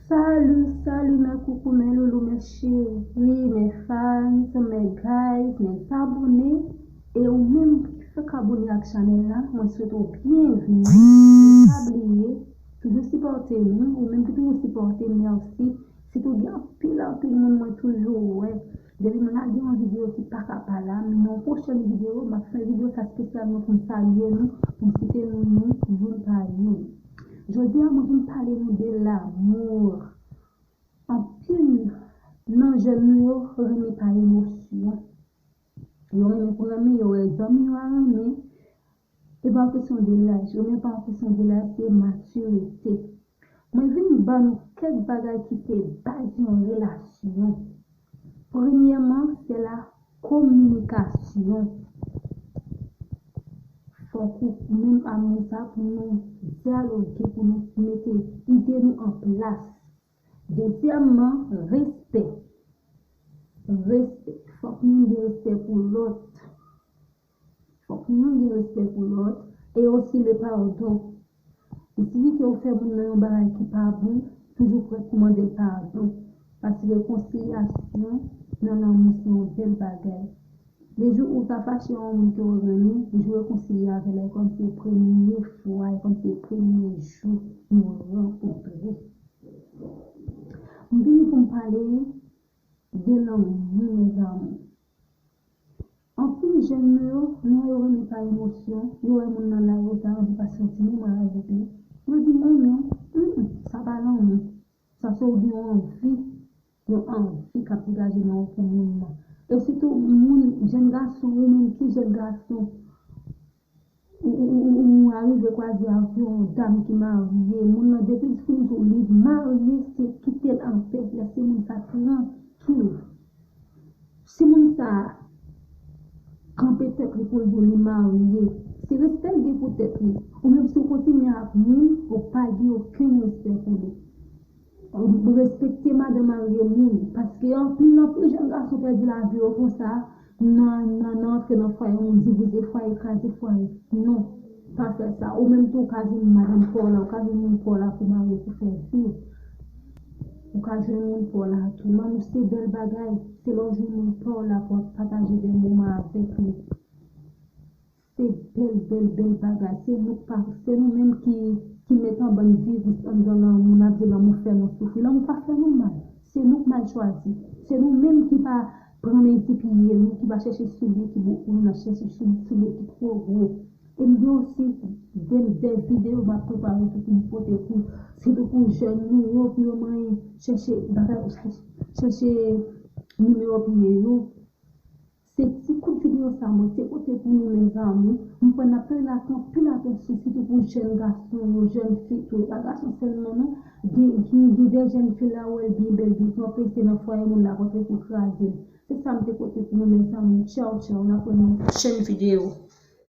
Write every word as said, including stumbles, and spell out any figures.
Salut, salut mes coucou, mes loulous, mes chéris, mes fans, mes guys, mes abonnés. E ou menm ki fèk abone ak chanèl la, mwen swete w byenvini. Pa bliye, toujou sipòte nou. Ou menm ki toujou sipòte, mèsi. Sitou gen anpil, anpil moun mwen toujou wè. Depi m lage yon videyo ki pa ka pa la, men nan yon pwochèn videyo, m ap fè videyo sa espesyalman pou m salye nou, pou m site nou, nou, youn pa youn. Jodi a, mwen vin pale nou de l'amour. Anpil nan jèn nou yo renmen pa emosyon. Yo renmen pou renmen, yo wè zanmi yo a renmen. E pa yon kesyon de laj, renmen pa yon kesyon de laj, se matirite. Mwen vin ban nou kèk bagay ki se baz yon relasyon. Premyèman, se la kominikasyon. Fòk ou menm ak moun sa pou nou dyaloge, pou nou mete ide nou an plas. Dezyèmman, respè. Respè. Fòk nou gen respè pou lòt. Fòk nou gen respè pou lòt. E osi le padon. Li sifi ke ou fè moun nan yon bagay ki pa bon, toujou prè pou mande l padon. Paske rekonsilyasyon nan lanmou se yon bèl bagay. Le jou ou ta fache a yon moun ke w renmen, jou rekonsilye avè l, e kòm se premye fwa, e kòm se premye jou nou rankontre. M vini pou m pale de lanmou, mes amours. Anpil jèn nou yo, non, yo renmen pa emosyon, yo wè moun nan lari, yo ta anvi pase yon ti moman avèk li. Yo di, "M renmen w." Mm, sa pa lanmou. Sa se ou gen yon anvi, yon anvi k ap degaje nan ou pou moun nan. E sitou, moun, jèn gason, ou menm ki jèn gason, ou, ou, ou, ou, ou arive kwaze ak yon dam ki marye, moun nan depi l fin di w li marye, se kite l anpè, lèse moun sa trankil. Si moun sa a kanpe tèt li pou l di w li marye, se respè l gen pou tèt li. Ou menm si w kontinye ap nwi l, ou pa gen okenn respè pou li. Respekte madan marye moun, paske anpil, anpil jèn gason pèdi lavi yo konsa, nan, nan, nan antre nan fwaye moun, divize fwaye, kraze fwaye. Non, pa fè sa. Ou menm tou, ou ka jwenn madanm pa w la, ou ka jwenn moun pa w la pou marye, pou fè vi w. Ou ka jwenn moun pa w la tou. Lanmou se bèl bagay, se lè w jwenn moun pa w la pou w ap pataje de moman avèk li. Se bèl, bèl, bèl bagay. Se nou k pa, se nou menm ki, ki met an bann viris anndan lanmou, n ap di lanmou fè nou soufri. Lanmou pa fè nou mal. Se nou k mal chwazi. Se nou menm ki pa pran mezi pye nou, ki pa chèche soulye ki bon pou nou, n ap chèche sou-, soulye ki twò gwo. E m gen osi de, de videyo m ap prepare tou pou m pote pou, sitou pou jèn nou yo, pou yo manyen chèche bagay, chèche, chèche nimewo pye yo. Se ti kout videyo sa mwen te pote pou nou, mes amours. M kwè n ap rele ak anpil atansyon, sitou pou jèn gason yo, jèn fi tou. E pa gason sèlman non. Gen, gen, gen de jèn fi la, ou wè l byen bèl, byen pwòp, se nan fwaye moun la rantre pou kraze l. Se sa m te pote pou nou, mes amours. Tchaw, tchaw, n ap wè nan pwochèn videyo.